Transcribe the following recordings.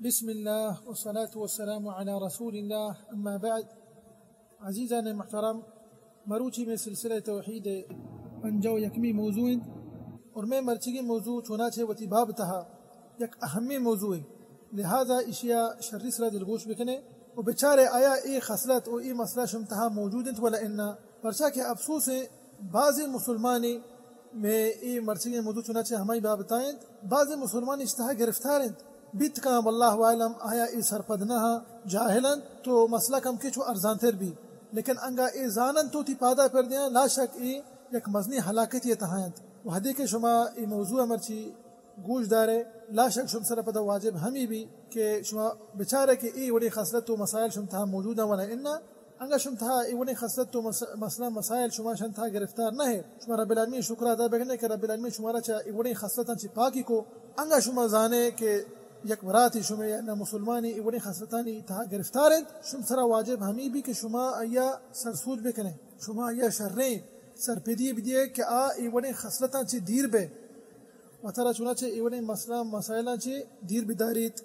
بسم اللہ والصلاة والسلام علی رسول اللہ، اما بعد۔ عزیزان محترم، مروچی میں سلسلہ توحید پنجاہ و یکمی موضوع انت، اور میں مرچگی موضوع چوناچے وتی باب تہا یک اہمی موضوع ہے، لہذا اشیا شری سرا دلگوش بکنے و بچارے آیا اے خصلت و اے مسئلہ شم تہا موجود انت ولا انا۔ پرچا کہ افسوس ہے، بعضی مسلمانی میں اے مرچگیں موضوع چنانچہ ہمائی بابتا انت، بعض مسلمان اشی تہا گرفتار انت۔ بیت کاں واللہ اعلم آیا اے سرپد نہ ہاں، جاہل انت، تو مسئلہ کم کے چو ارزانتر بی۔ لیکن انگا اے زانن تو تی پادا پر دیاں، لا شک اے یک مزنی ہلاکتی تہا انت۔ وہدے کہ شما اے موضوع مرچی گوش دارے، لا شک شم سر پدا واجب ہمی بی کہ شما بچارے کہ اے وڑیں خصلت و مسائل شم تہا موجود ہیں ولا انا۔ انگا شم تہا اے وڑیں خصلت و مس-، مسئلہ مسائل شما شن تہا گرفتار نہ ہے۔ شما رب العالمین شکر ادا بکنے کہ رب العالمین شما را چا اے وڑیں خصلتاں چی پاکی کو۔ انگا شما زانے کہ یک براتی شمے یا نہ مسلمانی اے وڑیں خصلتانی تہا گرفتار انت، شم سرا واجب ہمی بی کہ شما آیا سرسوج بکنے، شما آیا شریں سرپدی بدیے کہ آ اے وڑیں خصلتاں چی دیر بے۔ وترا چوناچہ اے وڑیں مسئلہ مسائلاں چہ دیر بداریت۔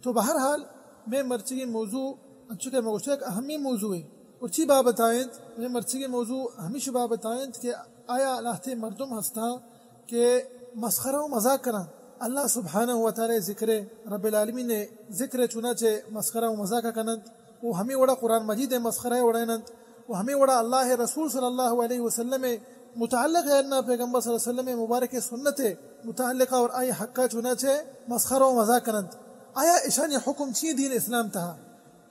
تو بہرحال، مئے مرچگیں موضوع انچو کہ ما گوشتگ یک اہمیں موضوعے۔ اور چی بابت آئینت؟ مئے مرچگیں موضوع ہمیش بابت آئینت کہ آیا لہتے مردم ہستاں کہ مسخرہ و مذاق کناں۔ اللہ سبحانہ و تعالی ذکر، رب العالمین ذکر چوناچہ مسخرہ و مذاق کننت۔ و ہمے وڑا قرآن مجید ء مسخرہ ء وڑیننت و ہمے وڑا اللہ ء رسول صلی اللہ علیہ وسلم ء متعلق ء انا پیغمبر صلی اللہ علیہ وسلم ء مبارک سنت ء متعلقہ اور آئی حقہ چوناچہ مسخرہ و مذاق کننت۔ آیا اشانی حکم چی دین اسلام تہا؟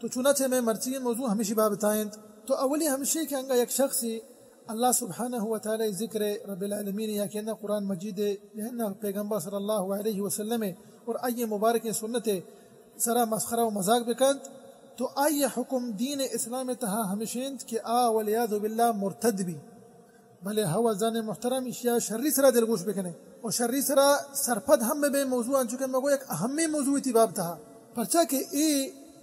تو چوناچہ میں مرچی موضوع ہمیشی بابتا انت۔ تو اولی ہمشی کہ انگا یک شخصی اللہ سبحانہ و تعالی ذکر ء رب العالمین یا کہ انا قرآن مجید ء یا انا پیغمبر صلی اللہ علیہ وسلم ء اور آئی مبارک سنت ء سرا مسخرہ و مذاق بکنت، تو آئی حکم دین اسلام تہا ہمش انت کہ آ والعیاذ باللہ مرتد بی۔ بلے ہو عزیزان محترم، اشیا شری سرا دلگوش بکنے و شری سرا سرپد ہم ببے۔ موضوع انچو کہ مگو یک اہمیں موضوع تی باب تہا، پرچا کہ اے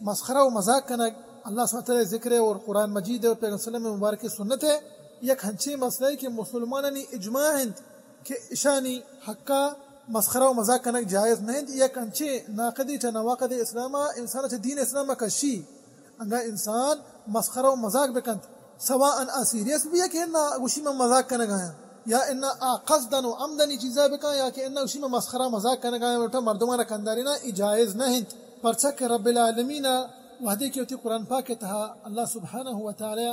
مسخرہ و مذاق کنگ اللہ سبحانہ وتعالی ذکر اور قرآن مجید اور پیغمبر صلی اللہ علیہ وسلم مبارک سنت ہے، یک ہنچیں مسئلہ ہے کہ مسلمانانی اجماع انت کہ اشانی حقا مسخرہ و مذاق کنگ جائز نہ انت، یک انچیں ناقدے چہ نواقد اسلام ء انسان چہ دین اسلام ء کشی۔ انگا انسان مسخرہ و مذاق بکنت، سواء آ سیریس بی کہ انا گوشی من مذاق کنگ آیاں، یا انا آ قصدن و عمدن ای چیزا بکن، یا کہ انا گوشی من مسخرہ مذاق کنگ آیاں، لوٹا مردمان کندارینا، ای جائز نہ انت۔ پرچا کہ رب العالمین وحدے کہ وتی قرآن پاک تہا اللہ سبحانہ و تعالی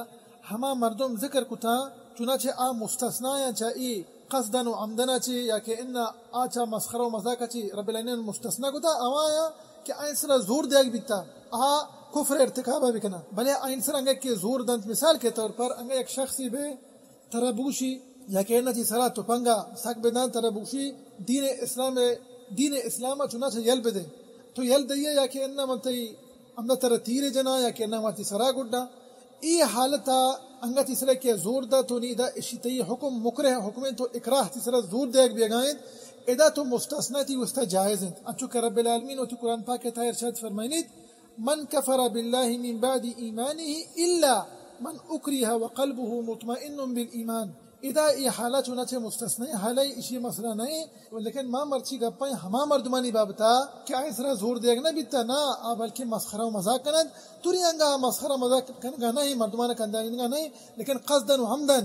ہما مردم ذکر کتا، چنانچہ آ مستثنیاں چہ ای قصدن و عمدن چی یا کہ انا آ چہ مسخرہ و مذاق چی رب العالمین مستثنی کتا، اوایاں کہ آئین سرا زور دیگ بیتا، آ کفر ارتکابہ بکنا، بلے آئین سرا انگا کہ زور دنت، مثال کے طور پر انگا یک شخصی بے ترا بگوشی یا کہ انا چی سرا تپنگا سک بدان، ترا بگوشی دین اسلام، دین اسلام چنانچہ یل بدے، تو یل دئیے یا کہ انا من تئی ہمدا ترا تیر جنا یا کہ انا من تئی سرا گڈا۔ ای حالتا انگا تئی سرا کہ زور دا، تو نی دا اشی تئی حکم مکرہ حکم انت، تو اکراہ تئی سرا زور دیگ بیگا انت، ادا تو مستثنی تئی واسطہ جائز انت۔ انچو کہ رب العالمین وتی قرآن پاک تہا ارشاد فرمائنیت، من کفر باللہ من بعد ایمانہ الا من اکرہ وقلبہ مطمئن بالایمان۔ ادا ای حالہ چوناچہ مستثنی حالہ، اشی مسئلہ نہیں، لیکن ما مرچی گپائیں ہما مردمانی بابتا کہ آئین سرا زور دیگ نہ بیتا، نا، آ بلکہ مسخرہ و مذاق کنند، توری انگا مسخرہ مذاق کنگا نہیں، مردمان کندانینگا نہیں، لیکن قصدن و عمدن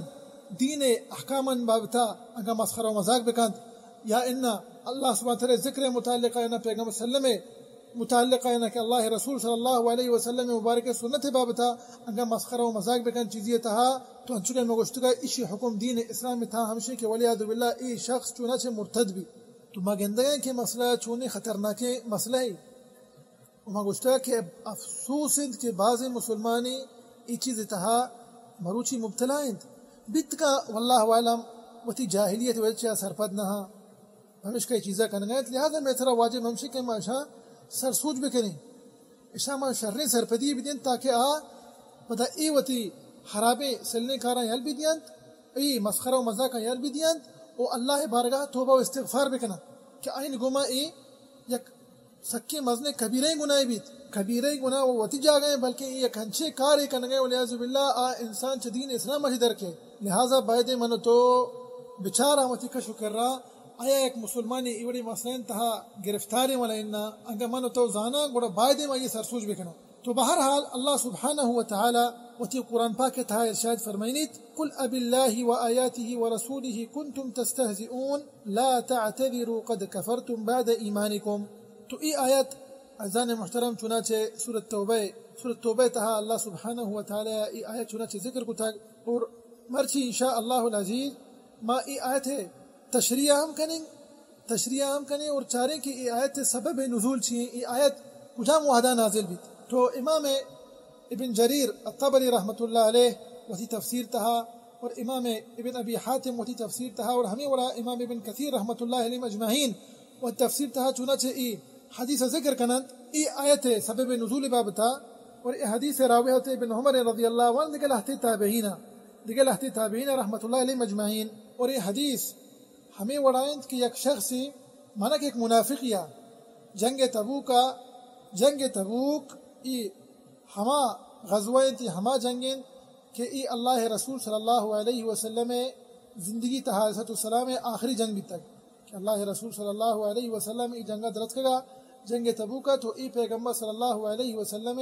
دین احکامن بابتا انگا مسخرہ و مذاق بکند، یا انا اللہ سبحانہ وتعالی ذکر متعلقہ، انا پیغمبر صلی اللہ علیہ وسلم متعلقہ، یعنی کہ اللہ رسول صلی اللہ علیہ وسلم مبارک سنت بابتا انگا مسخرہ و مذاق بکن چیزی تہا، تو انچو کہ میں گوشتگا، اشی حکم دین اسلام تہا ہمشی کہ والعیاذ باللہ ای شخص چوناچہ مرتد بی۔ تو ما گندگا کہ مسئلہ چونی خطرناکیں مسئلہ ہے۔ و ما گوشتگا کہ افسوس انت کہ بعض مسلمانی ای چیز تہا مروچی مبتلا انت۔ بیت کا واللہ عالم وتی جاہلیت وجہ چہ سرپد نہ ہاں۔ پمیشکا اے چیزا کنگا انت، لہذا مئے سرا واجب ہمشی کہ ما اشاں سرسوج بکنیں، اشاں ما شریں سرپدی بدینت تاکہ آ پدا اے وتی خرابیں سلیں کاراں یل بدینت، اے مسخرہ و مذاقاں یل بدینت و اللہ بارگاہ توبہ و استغفار بکننت کہ آئین گوما اے یک سکیں مزنیں کبیرہ گناہے بیت۔ کبیرہ گناہ و وتی جاگہ ہیں، بلکہ اے یک ہنچیں کارے کنگا ہیں، والعیاذ باللہ آ انسان چہ دین اسلام چہ در کے۔ لہذا باید من تو بچاراں وتی کش و کرا آیا یک مسلمانے اے وڑیں مسئلہ تہا گرفتاریں ولا انا؟ اگاں من و تو زاناں، گڑا باید ایں ما آئی سرسوج بکناں۔ تو بہرحال اللہ سبحانہ و تعالی وتی قرآن پاک تہا ارشاد فرمائنیت: قل اب اللہ و آیاتہ و رسولہ کنتم تستہزئون لا تعتذروا قد کفرتم بعد ایمانکم۔ تو اے آیت، عزیزان محترم، چنانچہ سورۃ توبہ، سورۃ توبہ تہا اللہ سبحانہ و تعالی اے آیت چنانچہ ذکر کتگ، اور مرچی ان شاء اللہ العزیز ما اے آیت تشریح ہم کنیں، تشریح ہم کنیں اور چاریں کہ اے آیت سبب نزول چی ایں، اے آیت کجام وہدا نازل بیت۔ تو امام ابن جریر الطبری رحمۃ اللہ علیہ وتی تفسیر تہا اور امام ابن ابی حاتم وتی تفسیر تہا اور ہمیں وڑا امام ابن کثیر رحمۃ اللہ علیہ اجمعین وتی تفسیر تہا چنانچہ اے حدیث ذکر کننت، اے آیت سبب نزول بابتا، اور اے حدیث راوی حضرت ابن عمر رضی اللہ عنہ، دگہ لہتے تابعین، دگہ لہتے تابعین رحمۃ اللہ علیہ اجمعین۔ اور اے حدیث ہمیں وڑا انت کہ یک شخص، معنی کہ یک منافقیا، جنگ تبوکا، جنگ تبوک ای ہما غزوہ انت، ای ہما جنگ انت کہ ای اللہ رسول صلی اللہ علیہ وسلم زندگی تہا علیہ الصلوۃ والسلام آخری جنگ بیتگ، کہ اللہ رسول صلی اللہ علیہ وسلم ای جنگ درتکگا، جنگ تبوکا، تو ای پیغمبر صلی اللہ علیہ وسلم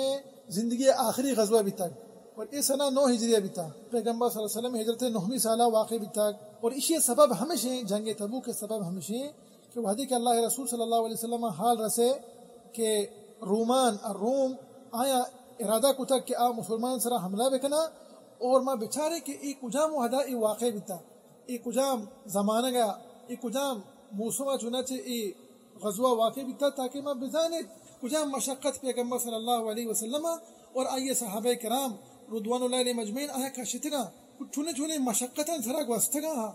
زندگی آخری غزوہ بیتگ۔ اور ای سنہ نو ہجریہ بیتا، پیغمبر صلی اللہ علیہ وسلم ہجرت نہمی سالہ واقع بیتگ۔ اور اشی سبب ہمیشیں، جنگ تبوک سبب ہمیشیں کہ وہدے کہ اللہ رسول صلی اللہ علیہ وسلم حال رسے کہ رومان، الروم، آیا ارادہ کتگ کہ آ مسلمان سرا حملہ بکنا اور ما بچارے کہ ای کجام وہدا ای واقع بیتا، ای کجام زمانگا، ای کجام موسما چنانچہ ای غزوہ واقع بیتا، تاکہ ما بزانیں کجام مشقت پیغمبر صلی اللہ علیہ وسلم اور آئی صحابہ کرام رضوان اللہ علیہ اجمعین آیا کشتگا، چنے چنے مشقتاں سرا گوستگا۔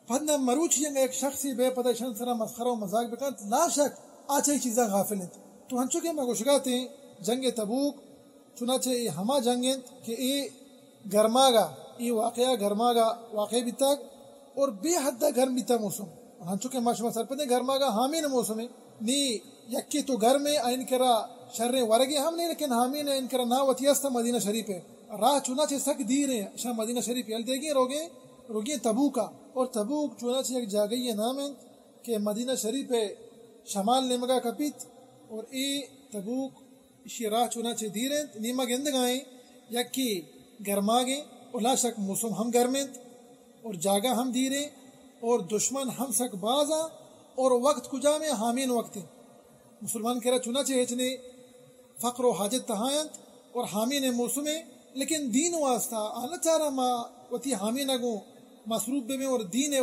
پدا مروچی انگا یک شخصی بے پدا اشان سرا مسخرہ و مذاق بکنت، لا شک آ چہ اے چیزاں غافل انت۔ تو ہنچو کہ ما گوشگاتیں، جنگ تبوک چنانچہ اے ہما جنگ انت کہ اے گرماگا، اے واقعہ گرماگا واقع بیتگ اور بے حد گرم بیتا موسم۔ ہنچو کہ ما شما سرپدیں گرماگا ہامین موسم انت۔ نی یکے تو گرم انت، آئین کرا شریں ورگے ہم نہیں، لیکن ہامین آئین کرا نا وتی است مدینہ شریف ہے۔ راہ چنانچہ سک دیر ہیں، شاہ مدینہ شریف یل دیگیں روگیں، روگیں تبوکا۔ اور تبوک چنانچہ یک جاگہی نام انت کہ مدینہ شریف شمال نیمگا کپیت اور اے تبوک اشی راہ چنانچہ دیر انت، نی ما گندگائیں، یکے گرماگیں و لا شک موسم ہم گرم انت اور جاگہ ہم دیریں اور دشمن ہم سک بازاں اور وقت کجامیں؟ ہامین وقت انت۔ مسلمان کرا چنانچہ ہچ نے فقر و حاجت تہا انت اور ہامین موسم انت، لیکن دین واسطہ آ نہ چارا ما وتی ہامین گوں مصروف ببیں اور دین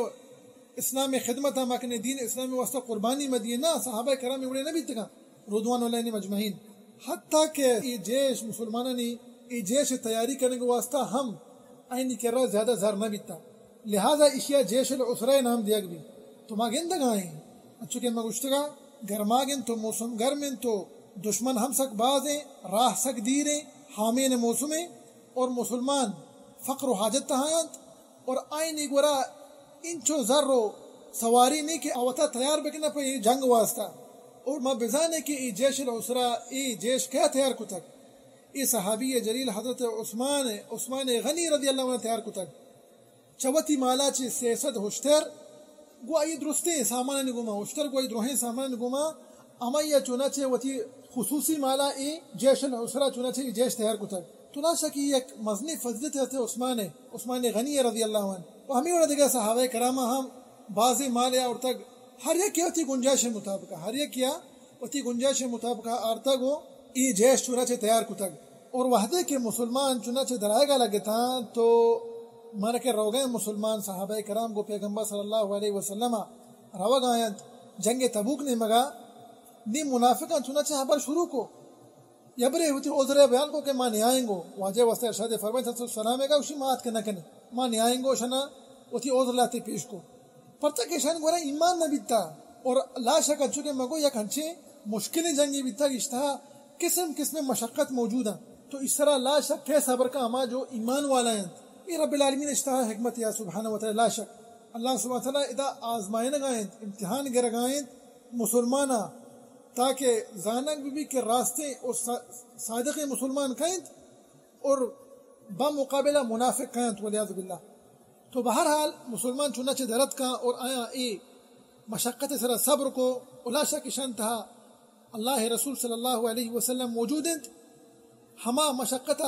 اسلام خدمت ما کنیں، دین اسلام واسطہ قربانی ما دیے۔ نہ، صحابہ کرام اے وڑے نہ بیتگاں۔ رضوان اللہ علیہم اجمعین۔ حتیٰ کہ اے جیش مسلمانانی، اے جیش تیاری کنگ واسطہ ہم آئینی کرا زیادہ زر نہ بیتا، لہذا اشیا جیش العسرہ نام دیگ بی۔ تو ما گندگائیں، انچو کہ ما گوشتگا، گرماگ انت تو موسم گرم انت تو دشمن ہم سک بازیں، راہ سک دیریں، ہامین موسمیں اور مسلمان فقر و حاجت تہا انت۔ اور آئینی گورا انچو زر و سواری نہیں کہ آ وتا تیار بکنہ پہ اے جنگ واسطہ۔ اور ما بزانیں کہ اے جیش العسرہ، اے جیش کیا تیار کتگ؟ اے صحابی جلیل حضرت عثمان، عثمان غنی رضی اللہ عنہ تیار کتگ۔ چہ وتی مالا چہ سئے سد ہشتر گوں آئی درستیں سامانانی گوما، ہشتر گوں آئی درہیں سامانانی گوما، ہمائی ء چوناچہ وتی خصوصی مالا اے جیش العسرہ چوناچہ اے جیش تیار کتگ۔ تو لا شک اے یک مزنیں فضیلتے ہست عثمان ء، عثمان غنی ء رضی اللہ عنہ۔ و ہمے وڑا دگہ صحابہ کرام ء ہم بازیں مال ء آورتگ، ہر یکے وتی گنجائش مطابق، ہر یکے وتی گنجائش مطابق آرتگ و اے جیش چوناچہ تیار کتگ۔ اور وہدے کہ مسلمان چوناچہ درائگا لگتاں تو مارا کہ روگیں مسلمان صحابہ کرام گوں پیغمبر صلی اللہ علیہ وسلم ء روگ آینت جنگ تبوک نیمگا، نی منافقاں چوناچہ ہبر شروع کو، یبرے وتی عذر بیان کو کہ ما نیائیں گو، واجہ واسطہ ارشاد فرمائے صلی اللہ علیہ وسلم گا، اشی ما آتک نہ کنی، ما نیائیں گو، شنا وتی عذر لاتے پیش کو۔ پرچا کہ اشانی گورا ایمان نہ بیتا، اور لا شک انچو کہ مگو یک ہنچیں مشکلیں جنگی بیتا، اشتہا قسم قسم مشقت موجود ہیں۔ تو اس طرح لا شک کہ صبر کا ہما جو ایمان والا ہیں، اے رب العالمین اشتہا حکمت یا سبحانہ و تعالی۔ لا شک اللہ سبحانہ و تعالی ادا آزمائنگا ہیں، امتحان گرگا ہیں مسلمانا، تاکہ زانگ بھی، بھی کہ راستیں اور صا-، صادق مسلمان کہیں اور بمقابلہ منافق کہیں، والعیاذ باللہ۔ تو بہرحال مسلمان چوناچہ درت کا اور آیا اے مشقت سرا صبر کو، و لا شک اشان تہا اللہ رسول صلی اللہ علیہ وسلم موجود انت۔ ہما مشقت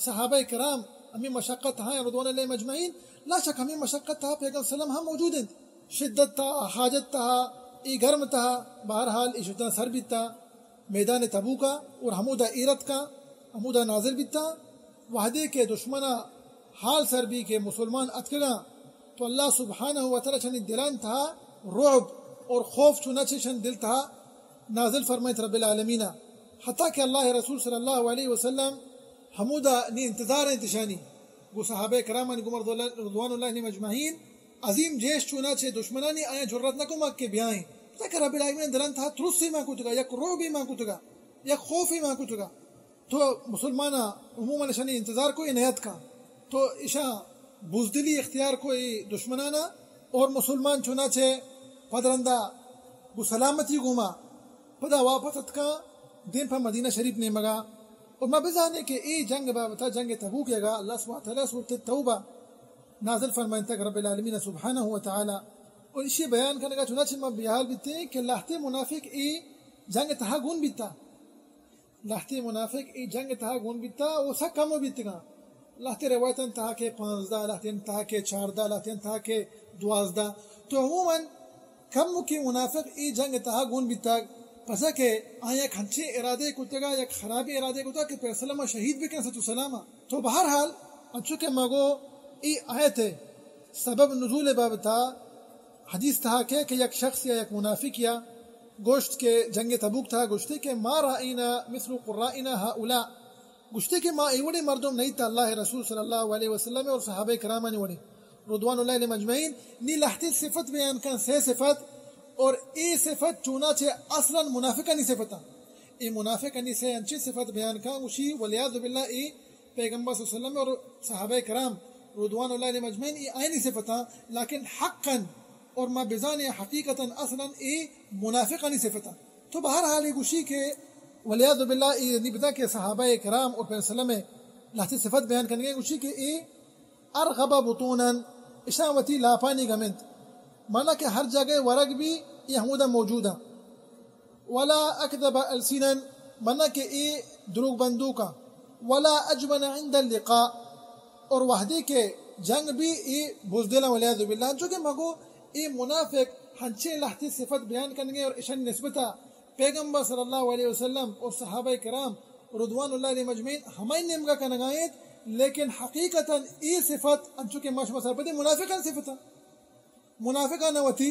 صحابہ کرام ہمیں مشقت ہاں رضوان اللہ اجمعین، لا شک ہمیں مشقت تہا پیغمبر صلی اللہ علیہ وسلم ہم موجود انت۔ شدت تہا، حاجت تہا، ای گرم تہا، بہرحال ای شدت سر بیتا میدان تبوکا اور ہمودا ایرت کا، ہمودا نازل بیتا۔ وہدے کہ دشمنا حال سر بی کہ مسلمان اتکگاں، تو اللہ سبحانہ و تعالی چنی دلان تہا رعب اور خوف چونچے چن دل تہا نازل فرمائیت رب العالمین۔ حتیٰ کہ اللہ رسول صلی اللہ علیہ وسلم ہمودا نی انتظار انت اشانی۔ گو صحابہ کرامانی گمر رضوان اللہ علیہم اجمعین، عظیم جیش چونچے دشمنانی آیاں جرأت نہ کمک کہ بیائیں۔ تاکہ رب العالمین دلان تہا ترسی مان کتگا، یک رعبی مان کتگا، یک خوفی مان کتگا۔ تو مسلمانا عموماً اشانی انتظار کو، اے نیت کن۔ تو اشاں بزدلی اختیار کو اے دشمنانا، اور مسلمان چونچے پد رندا گو سلامتی گوما پدا واپس اتکاں دیم پہ مدینہ شریف نیمگا۔ اور ما بزانیں کہ اے جنگ بابتا، جنگ تبوک یگا اللہ سبحانہ وتعالی سورت توبہ نازل فرمائنتگ رب العالمین سبحانہ وتعالی۔ اور اشی بیان کنگا چونچے ما بیحال بیتیں کہ لہتے منافق اے جنگ تہا گون بیتا۔ لہتے منافق اے جنگ تہا گون بیتا، او سک کم بیتگاں۔ لہتے روایتاں تہا کہ پانزدہ، لہتے تہا کہ چاردہ، لہتے تہا کہ دوازدہ۔ تو عموماً کمکے منافق اے جنگ تہا گون بیتگ، پسا کہ آیاں یک ہنچیں ارادے کتگا، یک خرابیں ارادے کتگا کہ پیغمبر صلی اللہ علیہ وسلم شہید بکن صلی اللہ علیہ وسلم۔ تو بہرحال، انچو کہ ما گو اے آیت سبب نزول بابتا حدیث تہا کہ، کہ یک شخص یا یک منافق یا گوشت کہ جنگ تبوک تہا گوشتے کہ ما رأینا مثل قرائنا هؤلاء، گوشتے کہ ما اے وڑیں مردم نہیں تا اللہ رسول صلی اللہ علیہ وسلم اور صحابہ کرامانی وڑیں رضوان اللہ علیہم اجمعین۔ نی لہتے صفت بیان کن، سے صفت، اور اے صفت چونچے اصلاً منافقانی صفتاں۔ اے منافقانی سے انچیں صفت بیان کن، گوشی والعیاذ باللہ اے پیغمبر صلی اللہ علیہ وسلم اور صحابہ کرام رضوان اللہ علیہم اجمعین اے آیانی صفتاں، لیکن حقاً اور ما بزانیں حقیقتاً اصلاً اے منافقانی صفتاں۔ تو بہرحال اے گوشی کہ والعیاذ باللہ اے نی بزاں کہ صحابہ کرام اور پیغمبر صلی اللہ علیہ وسلم لہتے صفت بیان کنگے، گوشی کہ اے ارغب بطوناً، اشاں وتی لاپانی گم انت، مانا کہ ہر جاگہ ورگ بی اے ہمودا موجود انت۔ ولا اکذب السناً، مانا کہ اے دروگ بندوکاں۔ ولا اجبن عند اللقاء، اور وہدے کہ جنگ بی اے بزدلاں والعیاذ باللہ۔ انچو کہ ما گو اے منافق ہنچیں لہتے صفت بیان کنگے اور اشانی نسبتا پیغمبر صلی اللہ علیہ وسلم اور صحابہ کرام رضوان اللہ علیہم اجمعین ہمائی نیمگا کنگا انت، لیکن حقیقتاً اے صفت انچو کہ ما شما سرپدیں منافقانی صفتاں۔ منافقاں وتی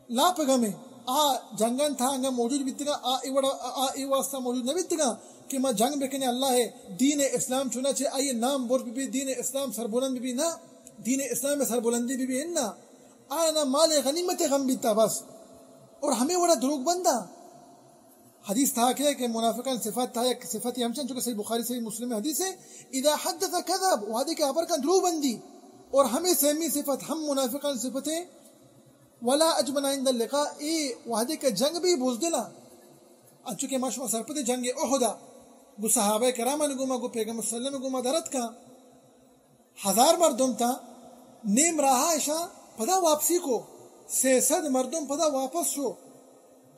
لاپ گمیں۔ آ جنگاں تہا انگا موجود بیتگاں، آ اے وڑا، آ اے واسطہ موجود نہ بیتگاں کہ ما جنگ بکنیں، اللہ دین اسلام چونچے آئی نام برز بی، دین اسلام سربلند بی، نہ، دین اسلام سربلندی بی، نہ۔ آ نہ مال غنیمت غم بیتا بس۔ اور ہمیں وڑا دروگ بنداں۔ حدیث تہا کہ، کہ منافقان صفات تہا یک صفتی ہمچن، چونکہ صحیح بخاری، صحیح مسلم حدیث ہے، اذا حدث کذب، وہدے کہ ہبر کن دروگ بندی، اور ہمیں سیمی صفت ہم منافقان صفت ہے، ولا اجبن عند اللقاء، اے وہدے کہ جنگ بی بزدلاں، انچو کہ ما شما سرپد جنگ احدا، گو صحابہ کرامانی گوما، گو پیغمبر صلی اللہ علیہ وسلم گوما درت کن، ہزار مردم تا نیم راہا اشاں پدا واپسی کو، سئے سد مردم پدا واپس شو۔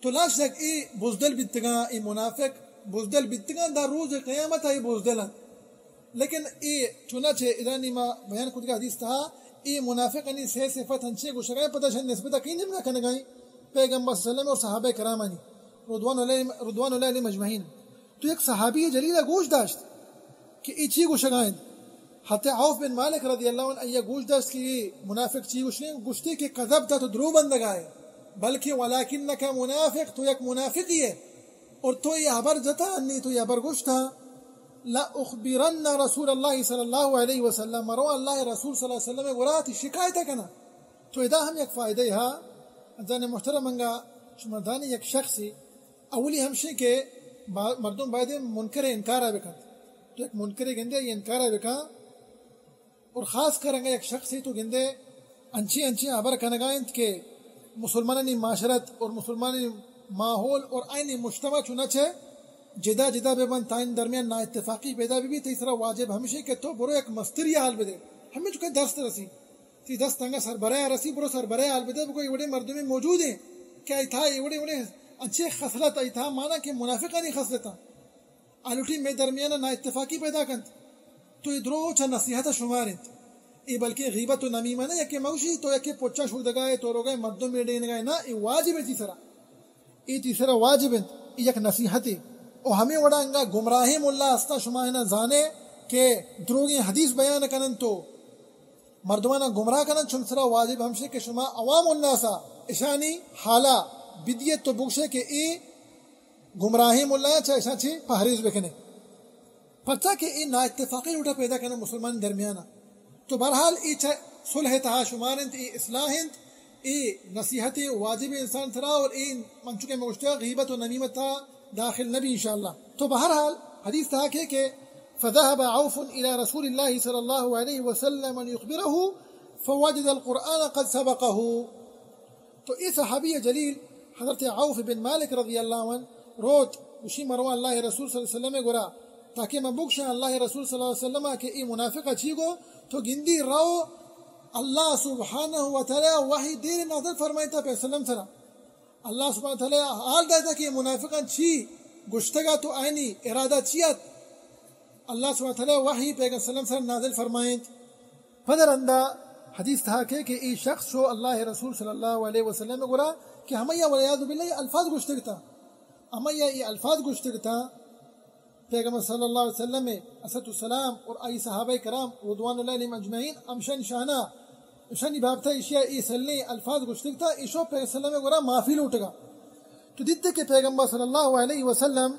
تو لا شک اے بزدل بیتگاں، اے منافق بزدل بیتگاں، دا روز قیامت اے بزدل انت۔ لیکن اے چونچہ ادانی ما بیان کتگا حدیث تہا، اے منافقانی سئے صفت انچیں گوشگا، پدا شن نسبت کئی نیم نہ کنگا، پیغمبر صلی اللہ علیہ وسلم اور صحابہ کرامانی رضوان علیہم، رضوان اللہ علیہم اجمعین۔ تو یک صحابی جلیل ء گوش داشت کہ اے چی گوشگا انت۔ حضرت عوف بن مالک رضی اللہ عنہ آئی ء گوش داشت کہ اے منافق چی گوشیں، گوشتی کہ کذبت، تو درو بندگا ئے، بلکہ ولکنک منافق، تو یک منافقی ئے، اور تو اے ہبر جتا، انی تو اے ہبر گوشتا، لأخبرن رسول اللہ صلی اللہ علیہ وسلم، مرو اللہ رسول صلی اللہ علیہ وسلم گورا تی شکایت کنا۔ تو ادا ہم یک فائدہ ہا، عزیزان محترم، انگا شما دانی یک شخصی اولی ہمشی کہ با-، مردم باید منکر انکارا بکنت۔ تو یک منکرے گندے، آئی انکارا بکن، اور خاص کر انگا یک شخصے تو گندے انچی انچی ہبر کنگا انت کہ مسلمانانی معاشرت اور مسلمانانی ماحول اور آئینی مجتمع چونچہ جدا جدا بہ بنت، آئین درمیان نااتفاقی پیدا بہ بیت، تئی سرا واجب ہمشی کہ تو برو یک مستری حال بدے، ہمیں چکے دست رسی۔ تئی دست انگا سربرا رسی، برو سربرا حال بدے، بگو اے وڑیں مردمے موجود ایں کہ آئی تھا اے وڑیں وڑیں انچیں خصلت، آئی تھا مانا کہ منافقانی خصلتاں۔ آ لوٹی مئے درمیان نا اتفاقی پیدا کنت۔ تو اے دروہ چہ نصیحت شمار انت۔ اے بلکیں غیبت و نمیمہ نہ، یکے مگوشی تو یکے پچا شودگا ئے، تو روگا ئے مردم ڈینگا ئے، نہ، اے واجب انت تئی سرا۔ اے تئی سرا واجب انت، اے یک نصیحتے۔ او ہمے وڑا انگا گمراہیں ملا ہستاں، شما ہنا زانے کہ دروگیں حدیث بیان کننت و مردمانا گمراہ کننت، شمے سرا واجب ہمشے کہ شما عوام الناسا اشانی حالا بدیت و بگشے کہ اے گمراہیں ملا چہ اشاں چے پہریز بکنے۔ پرچا کہ اے نااتفاقی لوٹا پیدا کنن مسلمان درمیانا۔ تو بہرحال اے چہ صلح تہا شمار انت، اے اصلاح انت، اے نصیحت واجب انسان سرا اور اے منچو کہ مگوشتہ غیبت و نمیمت تہا داخل نبی انشاءاللہ۔ تو بہرحال حدیث تہا کہ، کہ فذهب عوف إلى رسول الله صلى الله عليه وسلم ليخبره فوجد القرآن قد سبقه۔ تو اے صحابی جلیل حضرت عوف بن مالک رضی اللہ عنہ روت، گوشی مرواں اللہ رسول صلی اللہ علیہ وسلم گورا تاکہ من بگشاں اللہ رسول صلی اللہ علیہ وسلم کہ اے منافق چی گو، تو گندی رو اللہ سبحانہ و تعالی وحی دیر نازل فرمائتا پہ وسلم سرا۔ اللہ سبحانہ و تعالی حال داتا کہ اے منافقاں چی گشتگا تو آئینی ارادہ چی ات۔ اللہ سبحانہ و تعالی وحی پیغمبر صلی اللہ علیہ وسلم سر نازل فرمائینت۔ پدا رندا حدیث تہا کہ، کہ اے شخص شو اللہ رسول صلی اللہ علیہ وسلم گورا کہ ہمیا والعیاذ باللہ اے الفاظ گشتگتا، ہمیا اے الفاظ گشتگتا پیغمبر صلی اللہ علیہ وسلم الصلاۃ والسلام اور آئی صحابہ کرام رضوان اللہ علیہم اجمعین ہمشانی شانا، اشانی بابتا اشیا اے سلیں الفاظ گشتگتا، ایشو پیغمبر صلی اللہ علیہ وسلم گورا معافی لوٹگا۔ تو دیتے کہ پیغمبر صلی اللہ علیہ وسلم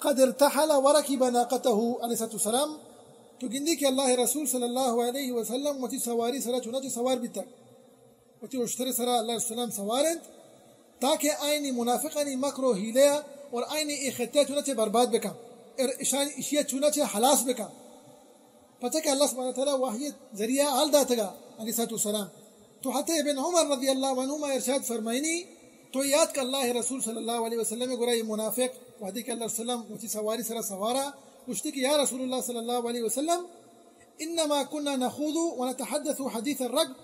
قد ارتحل وركب ناقته علیہ الصلوۃ والسلام۔ تو گندی کہ اللہ رسول صلی اللہ علیہ وسلم وتی سواری سرا چنانچہ سوار بیتگ، وتی اشتر سرا اللہ رسول سوار انت تاکہ آئینی منافقانی مکر و حیلہ اور آئینی اے خطہ چنانچہ برباد بکن، اور اشانی اشیا چنانچہ ہلاس بکن۔ پرچا کہ اللہ سبحانہ وتعالی وحی ذریعہ حال داتگا علیہ الصلوۃ والسلام۔ تو حضرت ابن عمر رضی اللہ عنہما ارشاد فرمائنی، تو یاد کہ اللہ رسول صلی اللہ علیہ وسلم گورا اے منافق وحدی کہ اللہ وسلم وتی سواری سرا سوارا گشتی کہ یا رسول اللہ صلی اللہ علیہ وسلم، انما كنا نخوض ونتحدث حديث الركب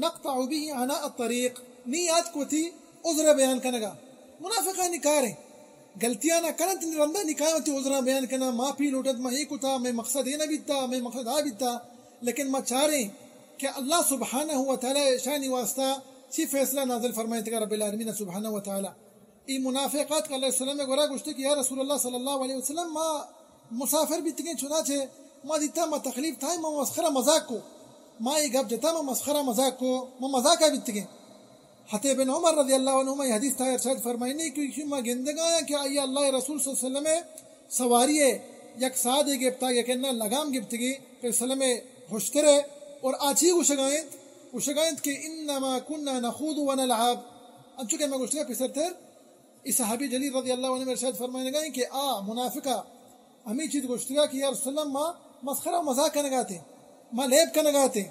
نقطع به عناء الطريق۔ نی یاد کو وتی عذر بیان کنگا، منافقانی کاریں۔ غلطیاں نہ کننت، نی رندا نی کائیں وتی عذراں بیان کناں، معافی لوٹنت، ما اے کتا، مئے مقصد اے نہ بیتا، مئے مقصد آ بیتا، لیکن ما چاریں کہ اللہ سبحانہ و تعالی اشانی واسطہ چی فیصلہ نازل فرمائینتگا رب العالمین سبحانہ و تعالی۔ اے منافقات کہ اللہ وسلم گورا گشتے کہ یا رسول اللہ صلی اللہ علیہ وسلم، ما مسافر بیتگیں، چنانچہ ما دیتا ما تکلیف تھائیں، ما مسخرہ مذاق کو، ما اے گپ جتا ما مسخرہ مذاق کو، ما مذاقا بیتگیں۔ حضرت ابن عمر رضی اللہ عنہما اے حدیث تہا ارشاد فرمائنی کہ ایشی ما گندگایاں کہ آئی اللہ رسول صلی اللہ علیہ وسلم سواری یک سادے گپتا، یک انا لگام گپتگی پہ وسلم ہشترے، اور آ چی گوشگا انت؟ گوشگا انت کہ انما كنا نخوض ونلعب۔ انچو کہ ما گوشتگا پیسرتر، اے صحابی جلیل رضی اللہ عنہ ارشاد فرمائنگا انت کہ آ منافقا ہمے چیز گوشتگا کہ یا رسول اللہ، ما مسخرہ و مذاق کنگا اتیں، ما لیب کنگا اتیں۔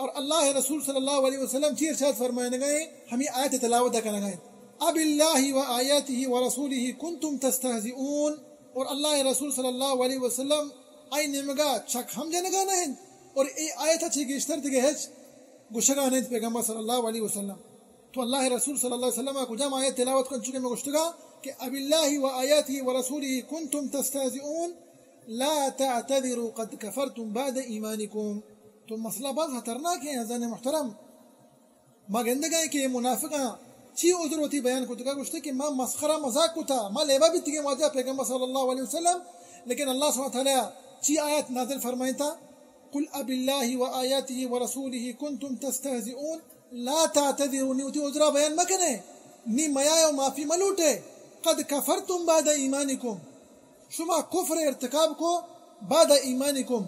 اور اللہ رسول صلی اللہ علیہ وسلم چی ارشاد فرمائنگا ہیں؟ ہمیں آیت تلاوت کنگا ہیں، اب اللہ و آیاته و رسوله کنتم تستهزئون۔ اور اللہ رسول صلی اللہ علیہ وسلم آئی نیمگا چک ہم جنگا نہ انت، اور اے آیت چی گیشتر دیگہ ہچ گوشگا نہ انت پیغمبر صلی اللہ علیہ وسلم۔ تو اللہ رسول صلی اللہ علیہ وسلم کجام آیت تلاوت کن، چونکہ میں گوشتگا کہ اب اللہ و آیاته و رسوله کنتم تستهزئون لا تعتذروا قد كفرتم بعد ایمانکم۔ تو مسئلہ باز خطرناک ہے عزیزان محترم۔ ما گندگا کہ اے منافقاں چی عذر وتی بیان کتگا، گوشتے کہ ما مسخرہ مذاق کتا، ما لیبا بیتگیں واجہ پیغمبر صلی اللہ علیہ وسلم، لیکن اللہ سبحانہ وتعالی چی آیت نازل فرمائتا؟ قل اب اللہ و آیاته و رسوله کنتم تستهزئون لا تعتذروا، نی وتی عذرا بیان مکنے، نی میائے و معافی ملوٹے، قد کفرتم بعد ایمانکم، شما کفر ارتکاب کو بعد ایمانکم،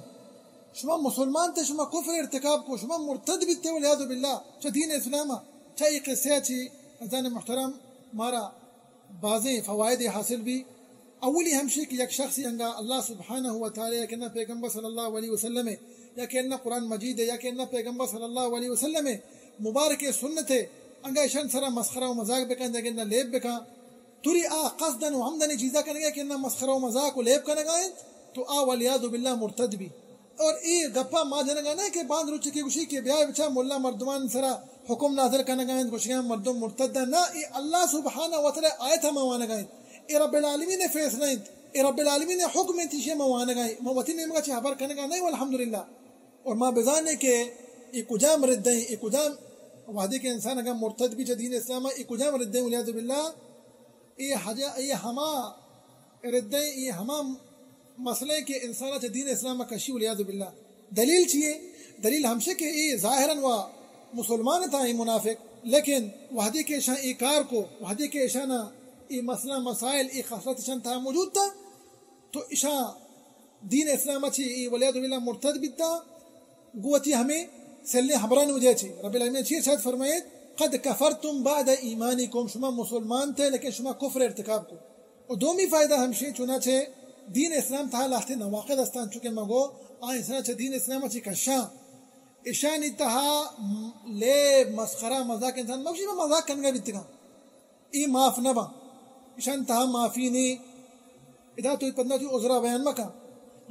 شما مسلمان تے، شما کفر ارتکاب کو، شما مرتد بیتے والعیاذ باللہ چہ دین اسلام۔ چہ اے قصہ چی عزیزان محترم مارا بازیں فوائد حاصل بی۔ اولی ہمشی کہ یک شخصی انگا اللہ سبحانہ و تعالی یا کہ نہ پیغمبر صلی اللہ علیہ وسلم یا کہ نہ قرآن مجید یا کہ نہ پیغمبر صلی اللہ علیہ وسلم مبارک سنت انگا اشان سرا مسخرہ و مذاق بکن یا کہ نہ لیب بکن، توری آ قصدن و عمدن چیزا کنگا کہ نہ مسخرہ و مذاق و لیب کنگا انت، تو آ والعیاذ باللہ مرتد بی۔ اور اے گپا ما جنگا نہ کہ باند روچ کہ گوشی کہ بیا بچا ملا مردمان سرا حکم نازل کنگا انت، گوشگا مردم مرتد انت۔ نہ، اے اللہ سبحانہ و تعالی آیت ما وانگا انت، اے رب العالمین فیصلہ انت، اے رب العالمین حکم انت، ایشی ما وانگا انت، ما وتی نیمگا چہ حبر کنگا نہ، والحمدللہ۔ اور ما بزانیں کہ اے کجام ردہ انت، اے کجام، وہدے کہ انسان اگر مرتد بی چہ دین اسلام، اے کجام ردہ انت، والعیاذ باللہ۔ اے حجا، اے ہما ردہ، اے ہما مسئلہ کہ انسان چہ دین اسلام کشی، والعیاذ باللہ۔ دلیل چیے؟ دلیل ہمشہ کہ اے ظاہراً و مسلمان تھا اے منافق، لیکن وہدے کہ اشان اے کار کو، وہدے کہ اشان اے مسئلہ مسائل، اے خصلت اشان تھا موجود تھا، تو اشان دین اسلام چی اے والعیاذ باللہ مرتد بیتا، گو وتی ہمے سلیں ہبرانی وجہ چی۔ رب العالمین چی ارشاد فرمائیت، قد کفرتم بعد ایمانکم، شما مسلمان تھے لیکن شما کفر ارتکاب کو۔ و دومی فائدہ ہمشی، چنانچہ دین اسلام تہا لہتے نواقض استان، چونکہ مگو آ انسان چہ دین اسلام چی کشاں، اشانی تہا لیب، مسخرہ، مذاق، انسان مگوشی ما مذاق کنگا بیتگاں، ای معاف نہ باں، اشان تہا معافی نی۔ ادا تو پدا تو عذرا بیان مکن۔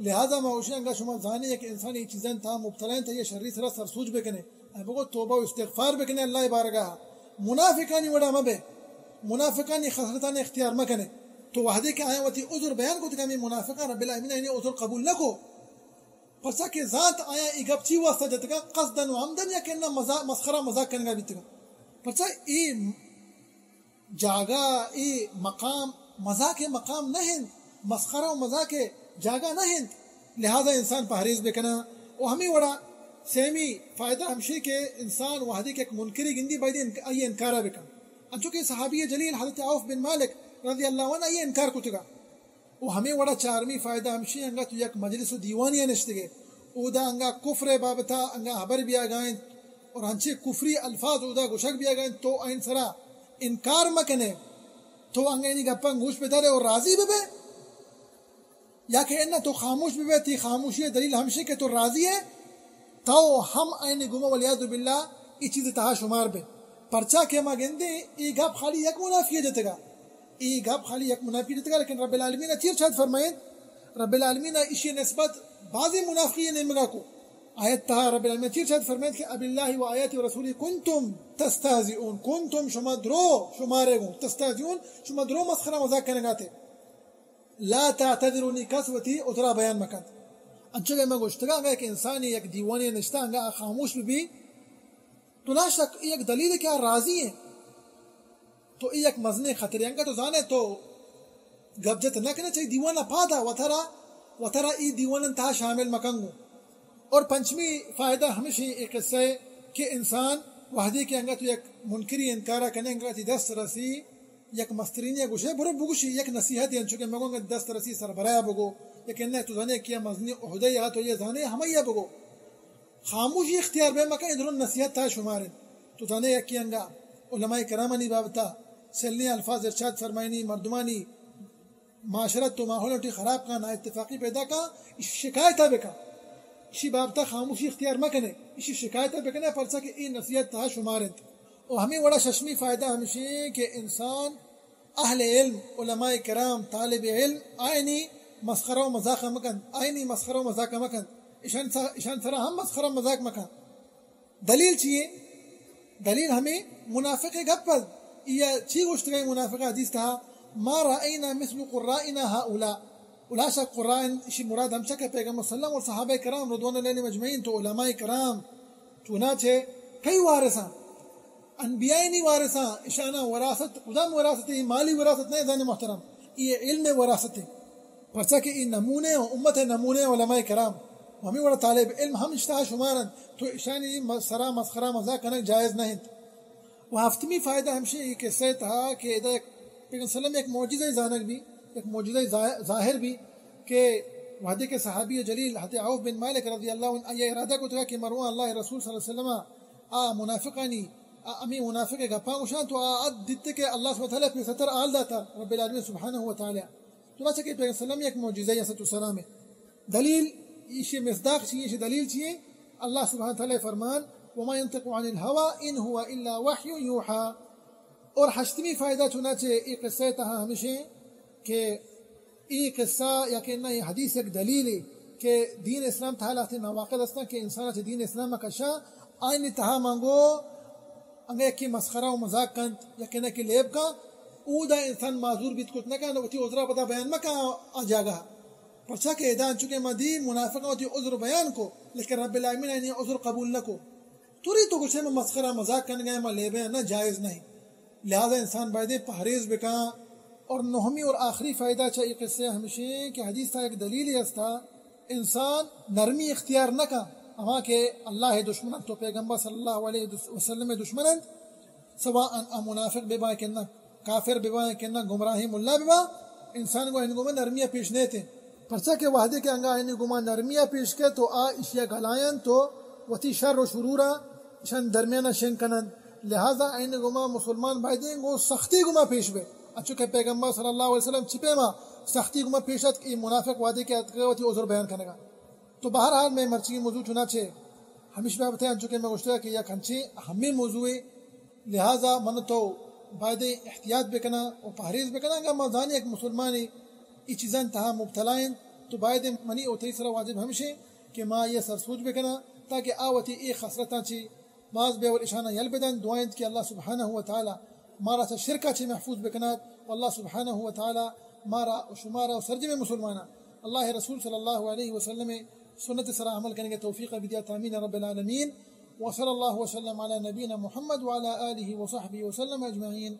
لہذا ما گوشی انگا شما زانے کہ انسان اے چیزاں تہا مبتلا انت، یہ شری سرا سرسوج بکنے، اے بگو توبہ و استغفار بکنے اللہ بارگاہ، منافقانی وڑا مبے، منافقانی خصلتان اختیار مکنے۔ تو وہدے کہ آیا وتی عذر بیان کو، تکا ہمیں منافقان رب العالمین آئینی عذر قبول نہ کو۔ پرچا کہ زانت آیا ای گپ چی واسطہ جتگا، قصدن و عمدن، یا کہ نہ مزا-، مسخرہ مذاق کنگا بیتگا۔ پرچا ای جاگہ، ای مقام مذاق مقام نہ انت، مسخرہ و مذاق جاگہ نہ انت، لہذا انسان پہریز بکنا۔ و ہمیں وڑا سیمی فائدہ ہمشی کہ انسان وہدے کہ یک منکری گندی باید انک-، آئی انکارا بکن۔ انچو کہ صحابی جلیل حضرت عوف بن مالک رضی اللہ عنہ آئی انکار کتگا۔ و ہمیں وڑا چارمی فائدہ ہمشی، انگا تو یک مجلس و دیوانی نشتگے، اودا انگا کفر بابتا انگا حبر بیا گائیں اور ہنچے کفری الفاظ اودا گوشگ بیا گائیں، تو این سرا انکار مکنے، تو انگا اینی گپاں گوش بدارے اور راضی ببے، یا کہ انہ تو خاموش ببے، تی خاموشی دلیل ہمشی کہ تو راضی ہے۔ تو ہم آئین گما والعیاذ باللہ ای چیز تہا شمار بے۔ پرچا کہ ما گندیں ای گپ خالی یک منافقی جتگا، ای گپ خالی یک منافقی جتگا، لیکن رب العالمین چیر ارشاد فرمائیں، رب العالمین اشی نسبت بعضی منافقی نیمگا کو۔ آیت تہا رب العالمین چیر ارشاد فرمائیں کہ اب اللہ و آیات و رسولی کنتم تستهزئون، کنتم شما درو شمارے گو، تستهزئون شما درو مسخرہ مذاق کنگاتے۔ لا تعتذروا، نی کس وتی عذرا بیان مکنت۔ انچو کہ من گوشتگا، اگاں یک انسانی یک دیوانے نشتہ، انگا آ خاموش بہ بی، تو لا شک یک دلیل کہ آ راضی ہیں۔ تو اے یک مزنیں خطرے، انگا تو زانے تو گپ جت نہ کنے، چہ دیوانا پادا وترا، وترا ای دیوانن تہا شامل مکن گو۔ اور پنچمی فائدہ ہمیشی اے قصہ ہے کہ انسان وہدے کہ انگا تو یک منکری انکارا کنے، انگا تی دست رسی، یک مسترینی ء گوشے، برو بگوشی، یک نصیحتے انچو کہ مگو انگت دست رسی سربراہ ء بگو، یک انہ تو زانے کہ مزنی عہدہ یا تو یہ زانے ہمائی ء بگو۔ خاموشی اختیار بے مکن، ادرون نصیحت تا شمارن۔ تو زانے یکی انگا علماء کرامانی بابتا سلیں الفاظ ارشاد فرمائنی، مردمانی معاشرت و ماحول ٹی خراب کا، نا اتفاقی پیدا کا، اسی شکایت بکا۔ اسی بابتا خاموشی اختیار مکنے، اسی شکایت بکنے، پرچا کہ ای نصیحت تا شمارن۔ و ہمیں وڑا ششمی فائدہ ہمشی کہ انسان اہل علم، علماء کرام، طالب علم، آئینی مسخرہ و مذاق مکن، آئینی مسخرہ و مذاق مکن، اشان سا-، اشان سرا ہم مسخرہ و مذاق مکن۔ دلیل چیے؟ دلیل ہمیں منافق گپ ات۔ یا چی گوشتگا منافق حدیث تہا، ما رأینا مثل قرائنا هؤلاء۔ خلاصہ قرائن اشی مراد ہمچا کہ پیغمبر صلی اللہ علیہ وسلم اور صحابہ کرام رضوان اللہ علیہم اجمعین تو علماء کرام چوناچہ کئی وارثاں؟ انبیاء نی وارثاں، اشانا وراثت، کدام وراثت؟ یہ مالی وراثت نہیں، زن محترم، یہ علم وراثت ہے۔ پرچا کہ یہ نمونے ہیں، امت نمونے ہیں علماء کرام۔ ہمیں وڑا طالب علم ہم اشتہا شمارن، تو اشانی م-، سرا مسخرہ مذاق کنگ جائز نہیں۔ و ہفتمی فائدہ ہمشی یہ قصہ تہا کہ ادا یک پیغمبر صلی اللہ علیہ وسلم یک معجزہ زانگ بھی، یک معجزہ ظاہ-، ظاہر بھی کہ وہدے کہ صحابی جلیل حضرت عوف بن مالک رضی اللہ عنہ آیا ارادہ کو تھا کہ مروان اللہ رسول صلی اللہ علیہ وسلم آ منافقانی، آ امی منافق گپاں گوشاں تو آ اد دیتے کہ اللہ سبحانہ وتعالی پہ ستر آل داتا رب العالمین سبحانہ وتعالی۔ تو نہ چکے پیغمبر صلی اللہ علیہ وسلم یک معجزہ یا ست السلام ہے۔ دلیل ایشی مصداق چیئے، ایشی دلیل چیئے؟ اللہ سبحانہ وتعالی فرمان، وما ينطق عن الهوى إن هو إلا وحي يوحى۔ اور ہشتمی فائدہ چنانچہ ای قصہ تہا ہمیشہ کہ ای قصہ یا کہ نہ ای حدیث یک دلیل ہے کہ دین اسلام تہا لہتے نواقض ہستاں کہ انسان چہ دین اسلام کشاں، آئینی تہا مانگو انگا یکی مسخرہ و مذاق کنت، یکی نہ کہ لیب کا، اودا انسان معذور بیت کت نہ کن، وتی عذرا پدا بیان مکن آ جاگہ۔ پرچا کہ ادا انچو کہ ما دی منافقاں وتی عذر بیان کو، لیکن رب العالمین آئینی عذر قبول نہ کو۔ توری تو گوشے ما مسخرہ مذاق کنگا، ما لیبے نہ، جائز نہیں۔ لہذا انسان بایدیں پہریز بکاں۔ اور نہمی اور آخری فائدہ چہ اے قصے ہمشیں کہ حدیث تا ایک دلیل ہستا، انسان نرمی اختیار نہ کاں۔ ہما کہ اللہ دشمن انت و پیغمبر صلی اللہ علیہ وسلم دشمن انت، سواء آ منافق ببائیں کہ نہ، کافر ببائیں کہ نہ، گمراہیں ملا ببا، انسان گو ہنگو میں نرمی پیش نیتے۔ پرچا کہ وہدے کہ انگا ہنگو ما نرمی پیش کے تو آ اشیا گلائیں تو وتی شر و شرورا چند درمیان شنگ کنند۔ لہذا آئین گما مسلمان بایدیں گوں سختی گما پیش بے، انچو کہ پیغمبر صلی اللہ علیہ وسلم چی پیما سختی گما پیش اتک، اے منافق وہدے کہ اتک وتی عذر بیان کنگا۔ تو بہرحال میں مرچی موضوع چنانچہ ہمیش بابت ہے، انچو کہ میں گوشتگا کہ یک ہنچیں اہمیں موضوع ہے، لہذا من تو بایدیں احتیاط بکناں و پہریز بکناں۔ اگر ما زانی یک مسلمانی ای چیزان تہا مبتلا ہیں تو بایدیں منی و تئی سرا واجب ہمشیں کہ ما یہ سرسوج بکناں تاکہ آ وتی اے خسرتاں چی باز بے اور اشانہ یل بدن۔ دعا انت کہ اللہ سبحانہ و تعالی مارا چہ شرکا چہ محفوظ بکنات و اللہ سبحانہ و تعالی مارا و شمارا و سرجم مسلماناں اللہ رسول صلی اللہ علیہ وسلم سنت سرا عمل کنگے توفیق بدیات، آمین رب العالمین۔ وصلی اللہ وسلم علی نبینا محمد وعلی آلہ وصحبہ وسلم اجمعین۔